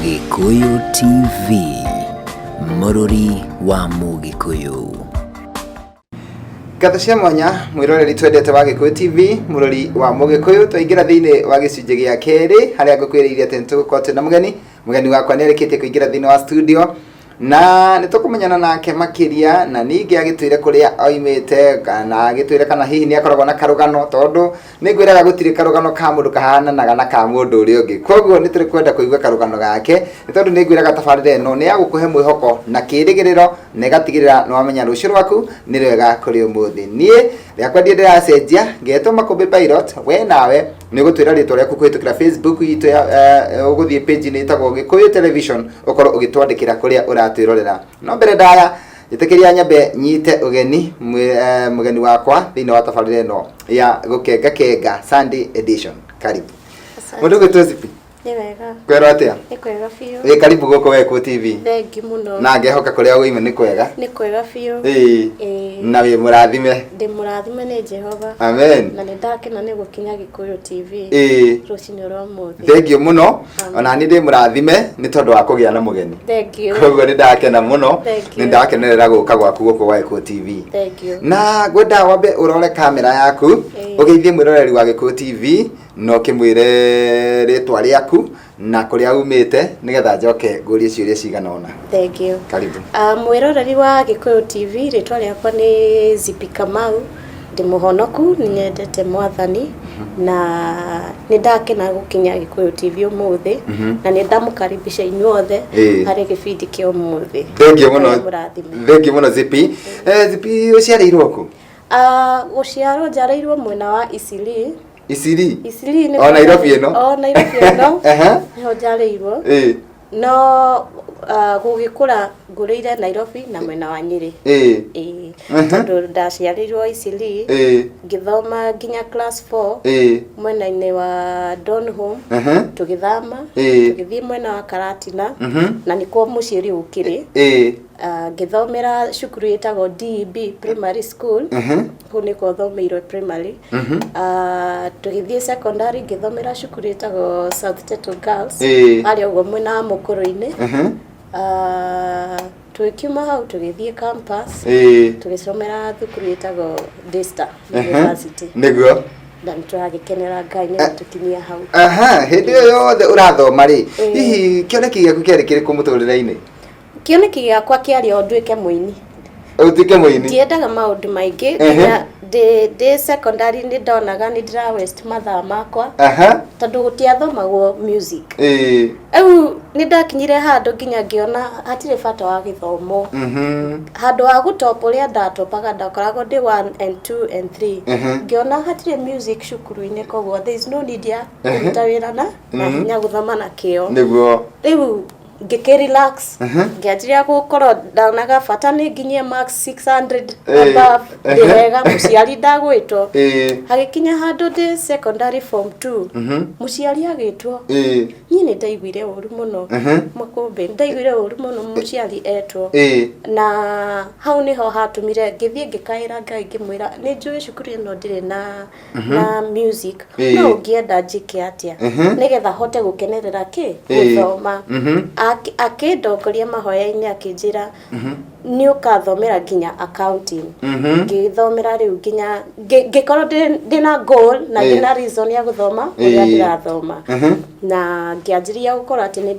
Gĩkũyũ TV, mũrũri wa Mũgĩkũyũ. Ngatho cia mwanya mwĩroreri twendete wa Gĩkũyũ TV, mũrori wa Mũgĩkũyũ. Twaingĩra thĩinĩ wa gĩcunjĩ gĩa kerĩ harĩa ngũkwĩrĩire atĩ nĩtũgũkorwo twĩna mũgeni. Mũgeni wakwa nĩ arĩkĩtie kũingĩra thĩinĩ wa studio na nĩ tũkũmenyana nake makĩria, na ningĩ agĩtwĩre kũrĩa oimĩte, kana agĩtwĩre kana hihi nĩ akoragwo na karũgano, tondũ nĩ ngwĩraga gũtirĩ karũgano ka mũndũ kahananaga na ka mũndũ ũrĩa ũngĩ. Koguo nĩ tũrĩ kwenda kũigua karũgano gake, nĩ tondũ nĩ ngwĩraga tabarĩra ĩno nĩ ya gũkũhe mwĩhoko na kĩrĩgĩrĩro, na ĩgatigĩrĩra nĩ wamenya rũciũ rwaku nĩ rwega kũrĩ ũmũthĩ. Niĩ rĩakwa ndiĩ ndĩracenjia, ngetwo Makũmbĩ Pilot. We nawe nĩ ũgũtwĩra rĩtwa rĩaku kũhĩtũkĩra Facebook itũ ya ũgũthiĩ page-inĩ ĩtagwo Gĩkũyũ Television, ũkorwo ũgĩtwandĩkĩra kũrĩa ũratwĩrorera. No mbere ndaya, njĩtĩkĩria nyambe nyite ũgeni mũgeni wakwa thĩinĩ wa tabarĩra ĩno ya Gũkenga Kenga Sunday Edition. Karibu. Mũndũ ũgwĩtwo Zipi? Nĩ wega. Kwĩrwo atĩa? Nĩ kwega biũ. Wĩ karibu gũkũ Wekũ TV. Thengi mũno. Na ngehoka kũrĩa ũima nĩ kwega. Nĩ kwega biũ. Ĩĩ. Ĩĩ. Na wĩ mũrathime. Ndĩ mũrathime nĩ Jehova. Amen. Na nĩ ndakena nĩ gũkinya Gĩkũyũ TV. Ĩĩ. Rũcinĩ rwa ũmũthĩ. Thengiũ mũno. Ona niĩ ndĩ mũrathime nĩ tondũ wa kũgĩa na mũgeni. Thengiũ. Koguo nĩ ndakena mũno. Thank you. Nĩ ndakenerera gũka gwaku gũkũ gwa Gĩkũyũ TV. Thengiũ. Na ngwenda wambe ũrore kamera yaku. Ĩĩ. Ũgeithie mwĩroreri wa Gĩkũyũ TV na ũkĩmwĩre rĩtwa rĩaku na kũrĩa umĩte, nĩgetha njoke ngũrie ciũria cigana ũna. Thank you. Karibu. Mwĩroreri wa Gĩkũyũ TV, rĩtwa rĩakwa nĩ Zipi Kamau, ndĩ mũhonoku, nĩ nyendete Mwathani na nĩ ndakena gũkinya Gĩkũyũ TV ũmũthĩ, na nĩ ndamũkaribisha inyuothe harĩ gĩbindi kĩa ũmũthĩ. Thengiũ mũno. Ngai amũrathime. Thengiũ mũno, Zipi. Zipi, ũciarĩirwo kũ? Gũciarwo njiarĩirwo mwena wa Isili. Isili? Isili nĩ O Nairobi ĩno? O Nairobi ĩno. Nĩho njarĩirwo. No gũgĩkũra ngũrĩire Nairobi na mwena wa Nyĩrĩ. Ĩĩ. Tondũ ndaciarĩirwo Isili. Ngĩthoma nginya class 4 mwena-inĩ wa Donholm. Tũgĩthama. Tũgĩthiĩ mwena wa Karatina. Na nĩkuo mũciĩ rĩu ũkĩrĩ. Ngĩthomera cukuru ĩtagwo DEB Primary School. Kũu nĩkuo thomeirwo primary. Tũgĩthiĩ secondary, ngĩthomera cukuru ĩtagwo South Teto Girls. Harĩa ũguo mwena wa Mũkũrũ-inĩ. Tũgĩkiuma hau tũgĩthiĩ campus. Tũgĩcomera thukuru ĩtagwo Daystar University. Na nĩ tũragĩkenera Ngai nĩ gũtũkinyia hau. Aha, hĩndĩ ĩyo yothe ũrathoma rĩ, hihi kĩoneki gĩaku kĩarĩ kĩrĩkũ mũtũrĩre-inĩ? Kĩoneki gĩakwa kĩarĩ o nduĩke mũini. Ũtuĩke mũini? Ndiendaga maũndũ maingĩ. Nginya ndĩ secondary nĩ ndonaga nĩ ndĩra waste mathaa makwa. Tondũ gũtiathomagwo music. Rĩu nĩ ndakinyire handũ nginya ngĩona hatirĩ bata wa gĩthomo. Handũ ha gũtop ũrĩa ndatopaga, ndakoragwo ndĩ 1 and 2 and 3. Ngĩona hatirĩ music cukuru-inĩ, koguo there is no need ya kũruta wĩra na hinya, gũthoma na kĩo. Rĩu ngĩkĩ relax, ngĩanjiria gũkorwo ndonaga bata nĩ nginyie max 600 above, ndĩ wega, mũciari ndagwĩtwo. Hagĩkinya handũ ndĩ secondary form 2, mũciari agĩtwo. Niĩ nĩ ndaiguire ũru mũno, Makũmbĩ, nĩ ndaiguire ũru mũno mũciari etwo. Na hau nĩho hatũmire ngĩthiĩ ngĩkaĩra Ngai, ngĩmwĩra nĩ njũĩ cukuru ĩno ndĩrĩ na music, no ũngĩenda njĩke atĩa nĩgetha hote gũkenerera kĩ gũthoma? Akĩndongoria mahoya-inĩ, akĩnjĩra nĩ ũkathomera nginya accounting. Ngĩthomera rĩu nginya ngĩkorwo ndĩna goal na ndĩna reason ya gũthoma ũrĩa ndĩrathoma, na ngĩanjĩrĩria gũkorwo atĩ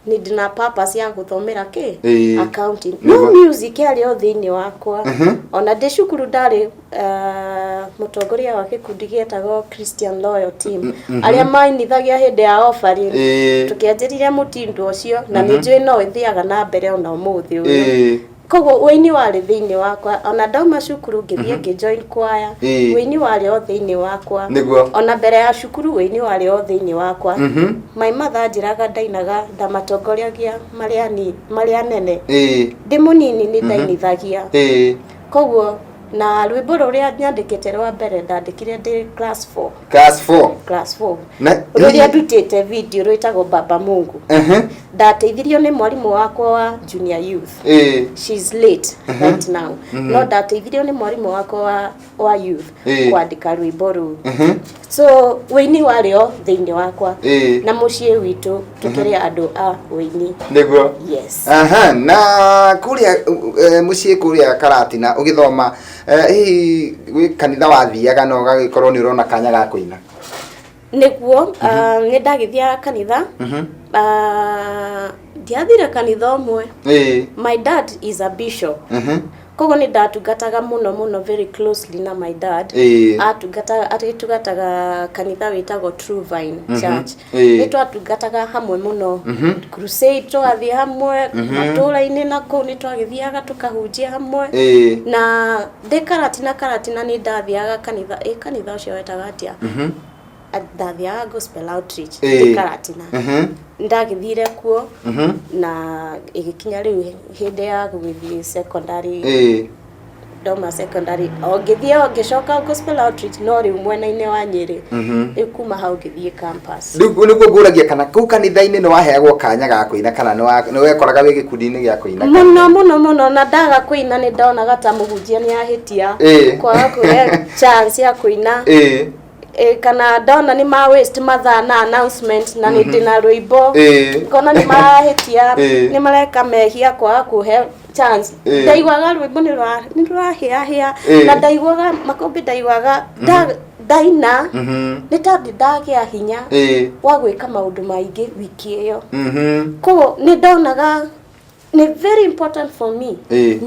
nĩ ndĩna purpose ya gũthomera kĩ accounting, no music yarĩ o thĩinĩ wakwa. Ona ndĩ cukuru ndarĩ mũtongoria wa gĩkundi gĩetagwo Christian Loyal Team, arĩa mainithagia hĩndĩ ya offering. Tũkĩanjĩrĩria mũtindo ũcio na nĩ njũĩ no ĩthiaga na mbere ona ũmũthĩ ũyũ. Koguo ũini warĩ thĩinĩ wakwa. Ona ndauma cukuru ngĩthiĩ ngĩjoin choir, ũini warĩ o thĩinĩ wakwa. Ona mbere ya cukuru ũini warĩ o thĩinĩ wakwa. My mother anjĩraga ndainaga ndamatongoragia marĩ anene. Ndĩ mũnini nĩ ndainithagia. Koguo Na rwĩmbo rũrĩa nyandĩkĩte rwa mbere ndandĩkire ndĩ class 4. Class 4? Class 4. Na rũrĩa ndutĩte video rwĩtagwo Baba Mungu. Ndateithirio nĩ mwarimũ wakwa wa junior youth. She's late right now, no ndateithirio nĩ mwarimũ wakwa wa youth kwandĩka rwĩmbo rũu. So wĩini warĩ o thĩinĩ wakwa. Na mũciĩ witũ tũkĩrĩ andũ a wĩini. Yes. Aha, na kũrĩa mũciĩ kũrĩa Karatina ũgĩthoma, hihi gwĩ kanitha wathiaga na ũgagĩkorwo nĩ ũrona kanya ga kũina? Nĩguo, nĩ ndagĩthiaga kanitha. Ndiathire kanitha ũmwe. My dad is a bishop. Koguo nĩ ndatungataga mũno mũno, very closely na my dad. Atungataga, agĩtungataga kanitha wĩtagwo True Vine Church. Nĩ twatungataga hamwe mũno, crusade tũgathiĩ hamwe matũũra-inĩ, na kũu nĩ twagĩthiaga tũkahunjia hamwe. Na ndĩ Karatina, Karatina nĩ ndathiaga kanitha, ĩ kanitha ũcio wetaga atĩa? Ndathiaga Gospel Outreach. Ndĩ Karatina ndagĩthire kuo na ĩgĩkinya rĩu hĩndĩ ya gũgĩthiĩ secondary. Ndoma secondary o ngĩthiĩ o ngĩcoka Gospel Outreach, no rĩu mwena-inĩ wa Nyĩrĩ. Rĩu kuma hau ngĩthiĩ campus. Rĩu nĩguo ngũragia kana kũu kanitha-inĩ nĩ waheagwo kanya ga kũina kana nĩ wekoraga wĩ gĩkundi-inĩ gĩa kũina? Mũno mũno mũno, na ndaga kũina nĩ ndonaga ta mũhunjia nĩ ahĩtia kwaga kũhe chance ya kũina. Kana ndona nĩ ma waste mathaa na announcement na nĩ ndĩna rwĩmbo, ngona nĩ marahĩtia, nĩ mareka mehia kwaga kũhe chance. Ndaiguaga rwĩmbo nĩ rũrahĩahĩa na ndaiguaga makũmbĩ, ndaiguaga ndaina nĩ ta ndĩ ndagĩa hinya wa gwĩka maũndũ maingĩ wiki ĩyo. Koguo nĩ ndonaga nĩ very important for me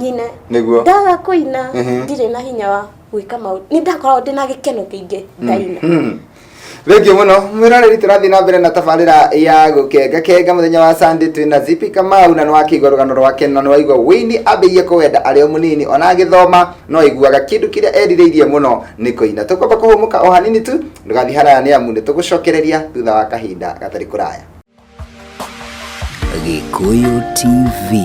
nyine. Ndaga kũina, ndirĩ na hinya wa gwĩka maũndũ, nĩ ndakoragwo ndĩ na gĩkeno kĩingĩ ndaina. Thengiũ mũno mwĩroreri, tũrathiĩ na mbere na tabarĩra ya gũkenga kenga mũthenya wa Sunday. Twĩna Zipi Kamau na nĩwakĩigua rũgano rwake na nĩwaigua wĩini ambĩrĩirie kũwenda arĩ o mũnini, ona agĩthoma no aiguaga kĩndũ kĩrĩa erirĩirie mũno nĩ kũina. Tũkwamba kũhũmũka o hanini tu, ndũgathiĩ haraya nĩ amu nĩ tũgũcokereria thutha wa kahinda gatarĩ kũraya. Gĩkũyũ TV,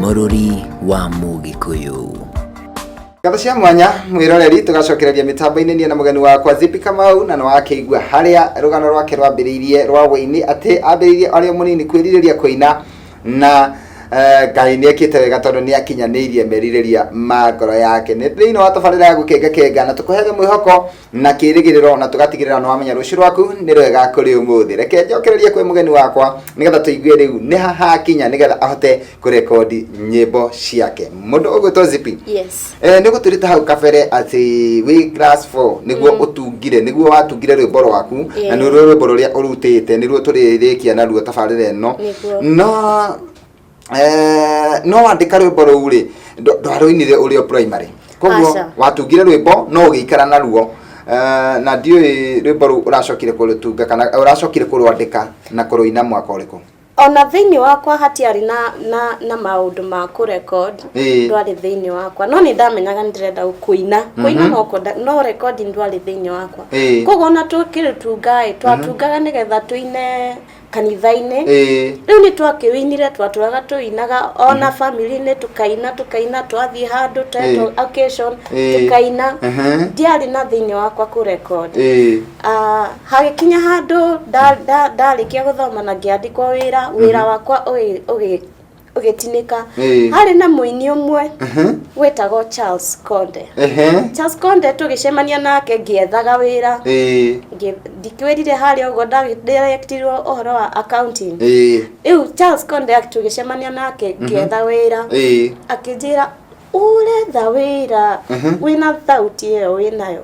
mũrũri wa Mũgĩkũyũ. Ngatho cia mwanya mwĩroreri, tũgacokereria mĩtambo-inĩ niĩ na mũgeni wakwa Zipi Kamau, na nĩwakĩigua harĩa rũgano rwake rwambĩrĩirie rwa wĩini, atĩ ambĩrĩirie arĩ o mũnini kwĩrirĩria kũina na Ngai nĩ ekĩte wega tondũ nĩ akinyanĩirie merirĩria ma ngoro yake. Nĩ thĩinĩ wa tabarĩra ya gũkenga kenga na tũkũheage mwĩhoko na kĩrĩgĩrĩro na tũgatigĩrĩra nĩ wamenya rũciũ rwaku nĩ rwega kũrĩ ũmũthĩ. Reke njokererie kwĩ mũgeni wakwa nĩgetha tũigue rĩu nĩ ha hakinya nĩgetha ahote kũrekondi nyĩmbo ciake. Mũndũ ũgwĩtwo Zipi, Yes. Nĩ gũtwĩrĩte hau kabere atĩ wĩ class 4 nĩguo ũtungire, nĩguo watungire rwĩmbo rwaku na nĩruo rwĩmbo rũrĩa ũrutĩte, nĩruo tũrĩrĩkia naruo tabarĩra ĩno. Nĩguo. No no wandĩka rwĩmbo rũu rĩ, ndwarũinire ũrĩ o primary, koguo Aca. watungire rwĩmbo no ũgĩikara naruo. Na ndiũĩ rwĩmbo rũu ũracokire kũrũtunga kana ũracokire kũrwandĩka na kũrũina mwaka ũrĩkũ? Ona thĩinĩ wakwa hatiarĩ na maũndũ ma kũrecord. Ndwarĩ thĩinĩ wakwa, no nĩ ndamenyaga nĩ ndĩrenda kũina, kũina no no recording ndwarĩ thĩinĩ wakwa. Koguo ona tũkĩrũtunga ĩ, twatungaga nĩgetha tũine kanitha-inĩ. Rĩu nĩ twakĩwĩinire, twatũraga tũinaga ona family-inĩ, tũkaina tũkaina, twathiĩ handũ tetwo occasion, tũkaina. Ndiarĩ na thĩinĩ wakwa kũrecord. Hagĩkinya handũ ndarĩkia gũthoma na ngĩandĩkwo wĩra, wĩra wakwa ũgĩtinĩka. Harĩ na mũini ũmwe wĩtagwo Charles Konde. Charles Konde tũgĩcemania nake ngĩethaga wĩra. Ndikĩwĩrire harĩa ũguo ndirektirwo ũhoro wa accounting. Rĩu Charles Konde tũgĩcemania nake ngĩetha wĩra, akĩnjĩra, "Ũretha wĩra wĩna thauti ĩyo wĩnayo?"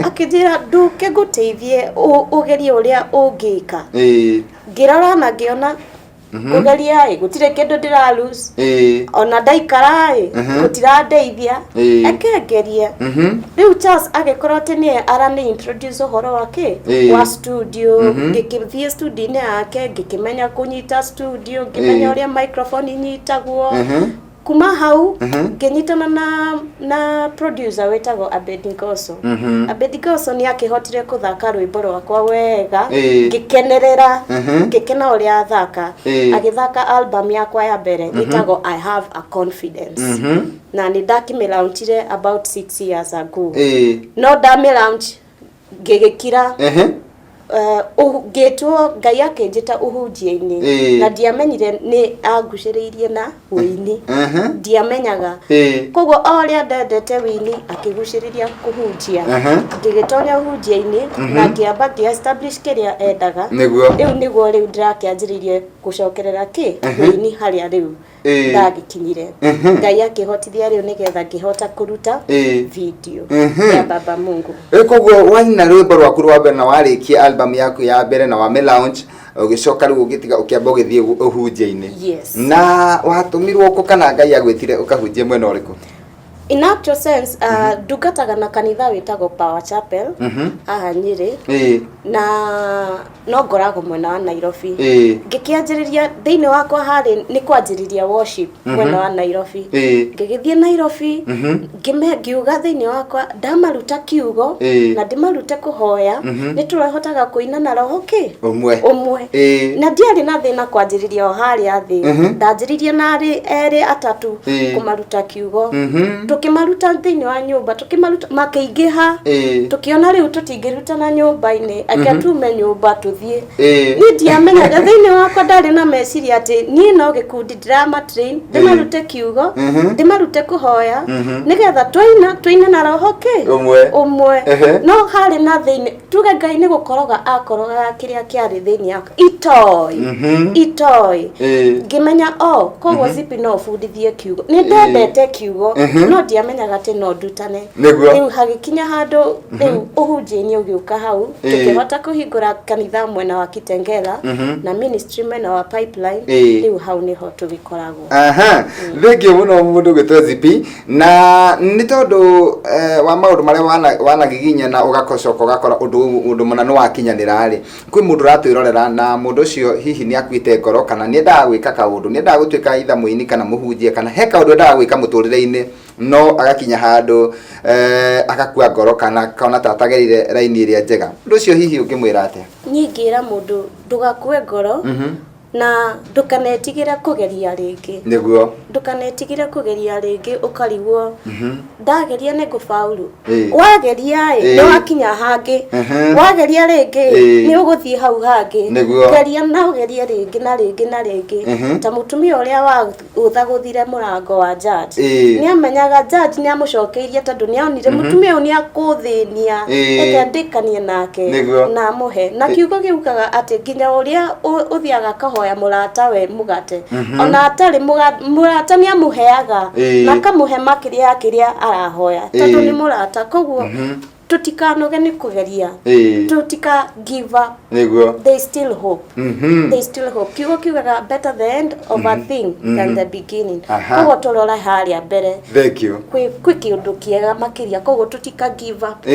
Akĩnjĩra, "Ndũke ngũteithie ũgerie ũrĩa ũngĩka." Ngĩrora na ngĩona kũgeria ĩ, gũtirĩ kĩndũ ndĩra lose. Ona ndaikara ĩ, gũtirandeithia. Eke ngerie. Rĩu Charles agĩkorwo atĩ nĩye arani introduce ũhoro wa kĩ wa studio. Ngĩkĩthiĩ studio-inĩ yake, ngĩkĩmenya kũnyita studio, ngĩmenya ũrĩa microphone inyitagwo. Kuma hau ngĩnyitana na producer wĩtagwo Abedi Ngoso. Abedi Ngoso nĩ akĩhotire kũthaka rwĩmbo rwakwa wega, ngĩkenerera, ngĩkena ũrĩa athaka. Agĩthaka album yakwa ya mbere ĩtagwo I Have a Confidence, na nĩ ndakĩmĩlaunchire about 6 years ago. No ndamĩlaunch ngĩgĩkira. Ngĩtwo, Ngai akĩnjĩta ũhunjia-inĩ. Na ndiamenyire nĩ angucĩrĩirie na wĩini. Ndiamenyaga. Koguo o ũrĩa ndendete wĩini, akĩgucĩrĩria kũhunjia. Ngĩgĩtonya ũhunjia-inĩ na ngĩamba ngĩ establish kĩrĩa endaga. Rĩu nĩguo rĩu ndĩrakĩanjĩrĩirie gũcokerera kĩ wĩini harĩa rĩu ndagĩkinyire. Ngai akĩhotithia rĩu nĩgetha ngĩhota kũruta video ya Baba Mungu. Koguo waina rwĩmbo rwaku rwa mbere na warĩkia album yaku ya mbere na wame launch, ũgĩcoka rĩu ũgĩtiga, ũkĩamba ũgĩthiĩ ũhunjia-inĩ. Yes. Na watũmirwo kũ kana Ngai agwĩtire ũkahunjie mwena ũrĩkũ? In actual sense, ndungataga na kanitha wĩtagwo Power Chapel haha Nyĩrĩ, na no ngoragwo mwena wa Nairobi. Ngĩkĩanjĩrĩria thĩinĩ wakwa harĩ nĩ kwanjĩrĩria worship mwena wa Nairobi. Ngĩgĩthiĩ Nairobi, ngiuga thĩinĩ wakwa ndamaruta kiugo na ndĩmarute kũhoya, nĩ tũrĩhotaga kũina na roho kĩ ũmwe. Ũmwe. Na ndiarĩ na thĩna kwanjĩrĩria o harĩa thĩ. Ndanjĩrĩirie na arĩ erĩ atatũ kũmaruta kiugo. Tũkĩmaruta thĩinĩ wa nyũmba, tũkĩmaruta makĩingĩha. Tũkĩona rĩu tũtingĩrutana nyũmba-inĩ, eke tume nyũmba tũthiĩ. Niĩ ndiamenyaga, thĩinĩ wakwa ndarĩ na meciria atĩ niĩ no gĩkundi ndĩramatrain, ndĩmarute kiugo, ndĩmarute kũhoya, nĩgetha twaina tũine na roho kĩ ũmwe. Ũmwe. No harĩ na thĩinĩ tuge Ngai nĩ gũkoroga akorogaga kĩrĩa kĩarĩ thĩinĩ yakwa itoĩ itoĩ. Ngĩmenya o koguo Zipi no ũbundithie kiugo, nĩ ndendete kiugo, no ndiamenyaga atĩ no ndutane. Rĩu hagĩkinya handũ rĩu ũhunjia-inĩ ũgĩũka hau. Tũkĩhota kũhingũra kanitha mwena wa Kitengela na ministry mwena wa Pipeline. Rĩu hau nĩho tũgĩkoragwo. Aha, thengiũ mũno mũndũ gwĩtwo Zipi, na nĩ tondũ wa maũndũ marĩa wanagiginya na ũgacoka ũgakora ũndũ mũna nĩ wakinyanĩra rĩ, kwĩ mũndũ ũratwĩrorera na mũndũ ũcio hihi nĩ akuĩte ngoro kana nĩ endaga gwĩka kaũndũ, nĩ endaga gũtuĩka either mũini kana mũhunjia kana he kaũndũ endaga gwĩka mũtũrĩre-inĩ, no agakinya handũ agakua ngoro kana akona ta atagereire raini ĩrĩa njega. Ũndũ ũcio hihi ũngĩmwĩra atĩa? Niĩ ingĩra mũndũ ndũgakue ngoro na ndũkanetigĩre kũgeria rĩngĩ. Ndũkanetigĩre kũgeria rĩngĩ, ũkarigwo ndageria nĩ ngũbauru. Wageria ĩ, nĩ wakinya hangĩ. Wageria rĩngĩ, nĩ ũgũthiĩ hau hangĩ. Geria na ũgerie rĩngĩ na rĩngĩ na rĩngĩ, ta mũtumia ũrĩa wagũthagũthire mũrango wa judge. Nĩ amenyaga judge nĩ amũcokeirie tondũ nĩ onire mũtumia ũyũ nĩ akũthĩnia. Reke ndĩkanie nake na amũhe na kiugo gĩugaga atĩ nginya ũrĩa ũthiaga akahoya mũrata we mũgate, ona atarĩ mũrata, nĩ amũheaga na akamũhe makĩria ya kĩrĩa arahoya tondũ nĩ mũrata. Koguo tũtikanoge nĩ kũgeria, tũtika give up. There is still hope. There is still hope. Kiugo kiugaga better the end of a thing than the beginning. Koguo tũrore harĩa mbere. Thank you. Kwĩ kĩũndũ kĩega makĩria, koguo tũtika give up.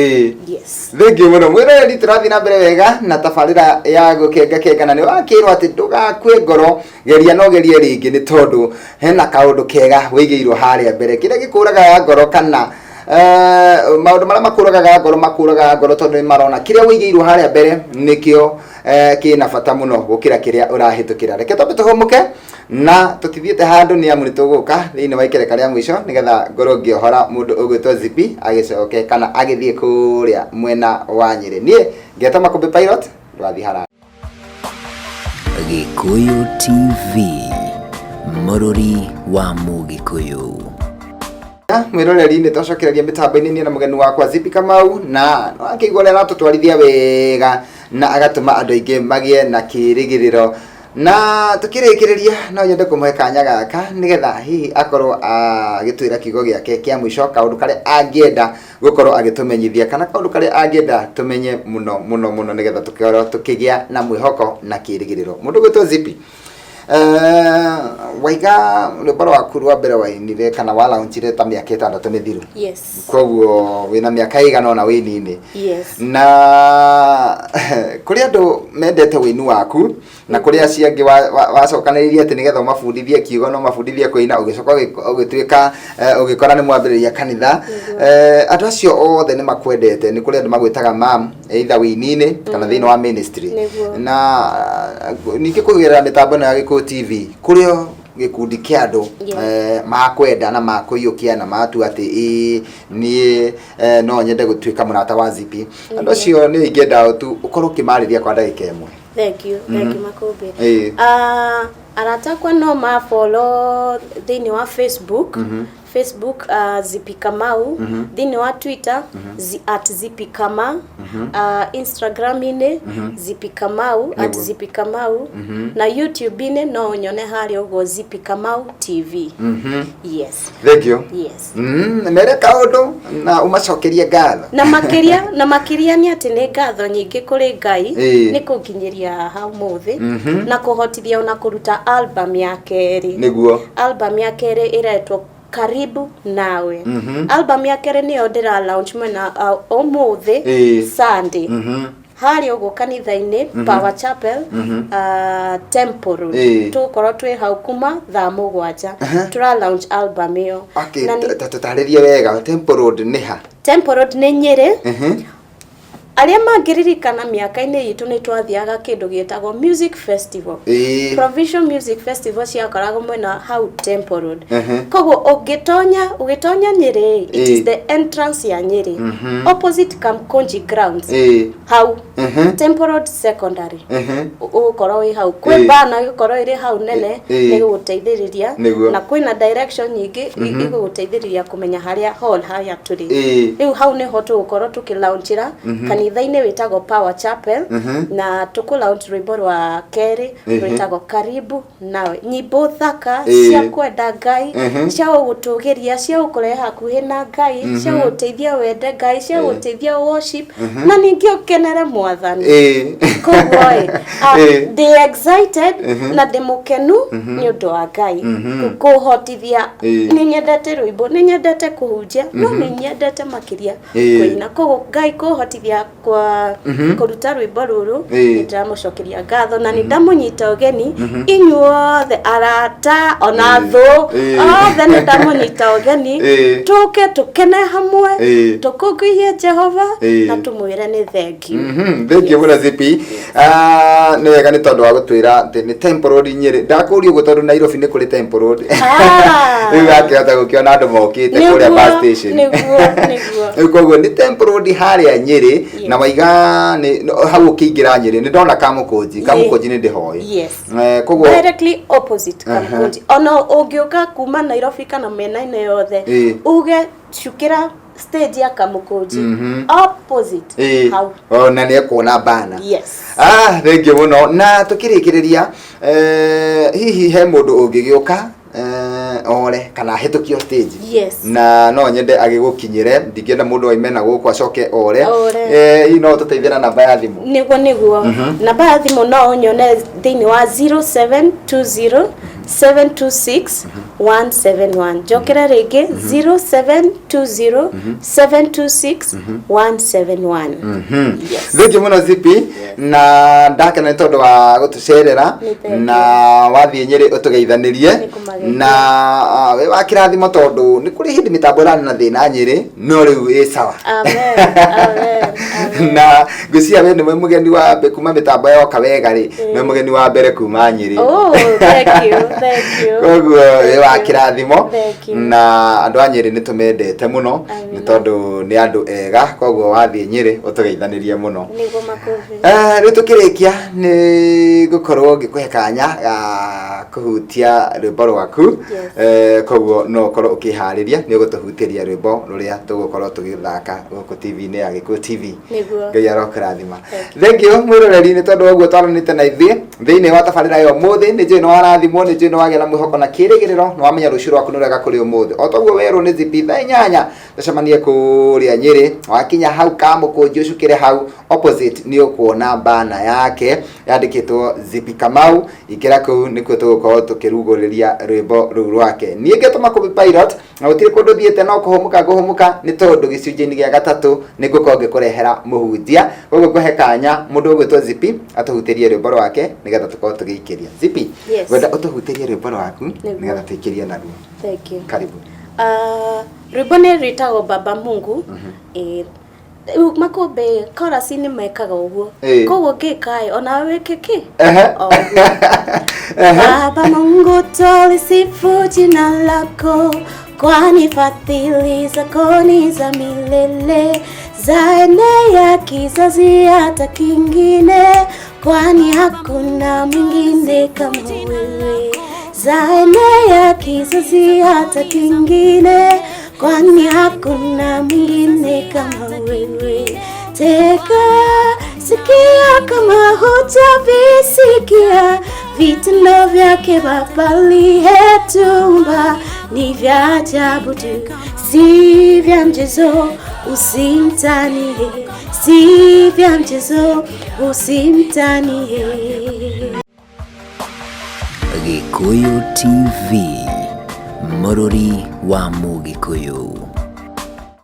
Yes. Thengiũ mũno mwĩroreri, tũrathiĩ na mbere wega na tabarĩra ya gũkenga kenga, na nĩ wakĩrwo atĩ ndũgakue ngoro, geria no gerie rĩngĩ, nĩ tondũ hena kaũndũ kega wĩigĩirwo harĩa mbere. Kĩrĩa gĩkũragaga ngoro kana maũndũ marĩa makũragaga ngoro, makũragaga ngoro tondũ nĩ marona kĩrĩa wĩigĩirwo harĩa mbere nĩkĩo kĩna bata mũno gũkĩra kĩrĩa ũrahĩtũkĩra. Reke twambe tũhũmũke na tũtithiĩte handũ, nĩ amu nĩ tũgũka thĩinĩ wa ikereka rĩa mũico nĩgetha ngorwo ngĩohora mũndũ ũgwĩtwo Zipi agĩcoke kana agĩthiĩ kũrĩa mwena wa Nyĩrĩ. Niĩ ngetwo Makũmbĩ Pilot, ndũgathiĩ haraya. Gĩkũyũ TV, mũrũri wa Mũgĩkũyũ. Mwĩroreri, nĩ twacokereria mĩtambo-inĩ niĩ na mũgeni wakwa Zipi Kamau, na akĩigua ũrĩa aratũtwarithia wega na agatũma andũ aingĩ magĩe na kĩrĩgĩrĩro. Na tũkĩrĩkĩrĩria, no nyende kũmũhe kanya gaka nĩgetha hihi akorwo agĩtwĩra kiugo gĩake kĩa mũico, kaũndũ karĩa angĩenda gũkorwo agĩtũmenyithia kana kaũndũ karĩa angĩenda tũmenye mũno mũno mũno nĩgetha tũkorwo tũkĩgĩa na mwĩhoko na kĩrĩgĩrĩro. Mũndũ gwĩtwo Zipi. Waiga rwĩmbo rwaku rwa mbere wainire kana walaunchire ta mĩaka 6 mĩthiru. Yes. Koguo wĩna mĩaka ĩigana ũna wĩini-inĩ. Yes. Na kũrĩ andũ mendete wĩini waku na kũrĩ acio angĩ wacokanĩrĩirie atĩ nĩgetha ũmabundithie kiugo na ũmabundithie kũina, ũgĩcoka ũgĩtuĩka ũgĩkora nĩ mwambĩrĩria kanitha. Andũ acio othe nĩ makwendete. Nĩ kũrĩ andũ magwĩtaga mam either wĩini-inĩ kana thĩinĩ wa ministry. Na ningĩ kũgerera mĩtambo ĩno ya Gĩkũyũ TV kũrĩ o gĩkundi kĩa andũ makwenda na makũiyũkia na matua atĩ ĩĩ niĩ no nyende gũtuĩka mũrata wa Zippy. Andũ acio nĩ ingĩenda tu ũkorwo ũkĩmarĩria kwa ndagĩka ĩmwe. Thank you, thank you Makũmbĩ. Arata akwa no ma follow thĩinĩ wa Facebook, Facebook Zippy Kamau, thĩinĩ wa Twitter at Zippy Kama, Instagram-inĩ Zippy Kamau, at Zippy Kamau, na YouTube-inĩ no ũnyone harĩa ũguo Zippy Kamau TV. Yes. Thank you. Yes. Mere kaũndũ na ũmacokerie ngatho. Na makĩria nĩ atĩ nĩ ngatho nyingĩ kũrĩ Ngai nĩ kũnginyĩria haha ũmũthĩ na kũhotithia ona kũruta album ya kerĩ. Album ya kerĩ ĩretwo Karibu Nawe. Album ya kerĩ nĩyo ndĩra launch mwena ũmũthĩ Sunday harĩa ũguo kanitha-inĩ Power Chapel, Temple Road. Tũgũkorwo twĩ hau kuma thaa 7 tũra launch album ĩyo. Okay, ta tũtarĩrie wega Temple Road nĩ ha? Temple Road nĩ Nyĩrĩ. Arĩa mangĩririkana mĩaka-inĩ itũ nĩ twathiaga kĩndũ gĩtagwo music festival. Provincial Music Festival ciakoragwo mwena hau Temple Road. Koguo ũngĩtonya ũgĩtonya Nyĩrĩ, it is the entrance ya Nyĩrĩ, opposite Kamkunji grounds, hau Temple Road Secondary. Ũgũkorwo wĩ hau kwĩ bana ĩgũkorwo ĩrĩ hau nene nĩ gũgũteithĩrĩria na kwĩna direction nyingĩ igũgũteithĩrĩria kũmenya harĩa hall harĩa tũrĩ. Rĩu hau nĩho tũgũkorwo tũkĩlaunchĩra kanitha-inĩ wĩtagwo Power Chapel na tũkũ launch rwĩmbo rwa kerĩ rwĩtagwo Karibu Nawe, nyimbo thaka cia kwenda Ngai, cia gũgũtũgĩria, cia gũkũrehe hakuhĩ na Ngai, cia gũgũteithia wende Ngai, cia gũgũteithia worship na ningĩ ũkenere Mwathani. Koguo ĩ ndĩ excited na ndĩ mũkenu nĩ ũndũ wa Ngai kũhotithia. Nĩ nyendete rwĩmbo, nĩ nyendete kũhunjia, no nĩ nyendete makĩria kũina. Koguo Ngai kũhotithia kwa kũruta rwĩmbo rũrũ, nĩ ndĩramũcokeria ngatho na nĩ ndamũnyita ũgeni inyuothe arata ona thũ othe, nĩ ndamũnyita ũgeni tũke tũkene hamwe, tũkũngũiye Jehova na tũmwĩre nĩ thengiũ. Thank you mũno Zippy. Ah, nĩ wega nĩ tondũ wa gũtwĩra atĩ nĩ Temple Road Nyĩrĩ. Ndakũria ũguo tondũ Nairobi nĩ kũrĩ Temple Road. Rĩu akĩhota gũkĩona andũ mokĩte kũrĩa bus station. Nĩguo, nĩguo. Rĩu koguo nĩ Temple Road harĩa Nyĩrĩ na waiga nĩ hau ũkĩingĩra Nyĩrĩ nĩ ndona Kamũkũnji. Kamũkũnji nĩ ndĩhoĩ. Koguo directly opposite Kamkunji. Ona ũngĩũka kuma Nairobi kana mĩena-inĩ yothe, uge cukĩra stage ya Kamũkũnji, opposite hau. Ona nĩ ekuona bana. Yes. Ah, thank you mũno. Na tũkĩrĩkĩrĩria, hihi he mũndũ ũngĩgĩũka ore kana ahĩtũkio stage na no nyende agĩgũkinyĩre, ndingĩenda mũndũ aime na gũkũ acoke ore? Ore. Hihi no ũtũteithie na namba ya thimũ? Nĩguo, namba ya thimũ no ũnyone thĩinĩ wa 0720 726 171. Njokere rĩngĩ, 0720 726 171. Yes. Thank you mũno Zippy, na ndakena nĩ tondũ wa gũtũcerera. Nĩ thank you. Na wathiĩ Nyĩrĩ ũtũgeithanĩrie. Nĩ kũmageithia. Na wĩ wa kĩrathimo tondũ nĩ kũrĩ hĩndĩ mĩtambo ĩrarĩ na thĩna Nyĩrĩ, no rĩu ĩ sawa. Amen, amen, amen. Na ngwĩciria we nĩwe mũgeni wa mbere kuma mĩtambo yoka wega rĩ, nĩwe mũgeni wa mbere kuma Nyĩrĩ. Oh, thank you, thank you. Koguo wĩ wa kĩrathimo. Thank you. Na andũ a Nyĩrĩ nĩ tũmendete mũno nĩ tondũ nĩ andũ ega, koguo wathiĩ Nyĩrĩ ũtũgeithanĩrie mũno. Nĩguo Makũmbĩ. Rĩu tũkĩrĩkia nĩ ngũkorwo ngĩkũhe kanya ga kũhutia rwĩmbo rwaku. Koguo no ũkorwo ũkĩharĩria nĩ ũgũtũhutĩria rwĩmbo rũrĩa tũgũkorwo tũgĩthaka gũkũ TV-inĩ ya Gĩkũyũ TV. Nĩguo. Ngai arokũrathima. Thank you mwĩroreri nĩ tondũ wa ũguo twaranĩte na ithuĩ thĩinĩ wa tabarĩra ya ũmũthĩ. Nĩ njũĩ nĩ warathimwo, nĩ njũĩ nĩ wagĩa na mwĩhoko na kĩrĩgĩrĩro, nĩ wamenya rũciũ rwaku nĩ rwega kũrĩ ũmũthĩ. O toguo werwo nĩ Zipi, thaa 8 tũcemanie kũrĩa Nyĩrĩ. Wakinya hau Kamũkũnji ũcukĩre hau opposite, nĩ ũkuona bana yake yandĩkĩtwo Zipi Kamau. Ingĩra kũu, nĩkuo tũgũkorwo tũkĩrugũrĩria rwĩmbo rũu rwake. Niĩ ngetwo Makũbi Pilot, na gũtirĩ kũndũ thiĩte, no kũhũmũka ngũhũmũka, nĩ tondũ gĩcunjĩ-inĩ gĩa gatatũ nĩ ngũkorwo ngĩkũrehera mũhunjia. Koguo ngũhe kanya mũndũ ũgwĩtwo Zipi atũhutĩrie rwĩmbo rwake nĩgetha tũkorwo tũgĩikĩria. Zipi, Yes. ngwenda ũtũhutĩrie rwĩmbo rwaku Nĩguo. nĩgetha tũikĩrie naruo. Thank you. Karibu. Rwĩmbo nĩ rwĩtagwo Baba Mungu. Rĩu makũmbĩ chorus-inĩ mekaga ũguo. Koguo ngĩka ĩ onawe wĩke kĩ? O ũguo. Baba Mungu, twalisifu jina lako, kwani fadhili zako ni za milele, zaenea kizazi hata kingine, kwani hakuna mwingine kama wewe. Zaenea kizazi hata kingine, kwani hakuna mwingine kama wewe. Tega sikia kama hutavisikia, vitendo vyake Baba aliyetuumba ni vya ajabu tu, si vya mchezo, usimtanie, si vya mchezo, usimtanie. Gikuyu TV, mũrũri wa Mũgĩkũyũ.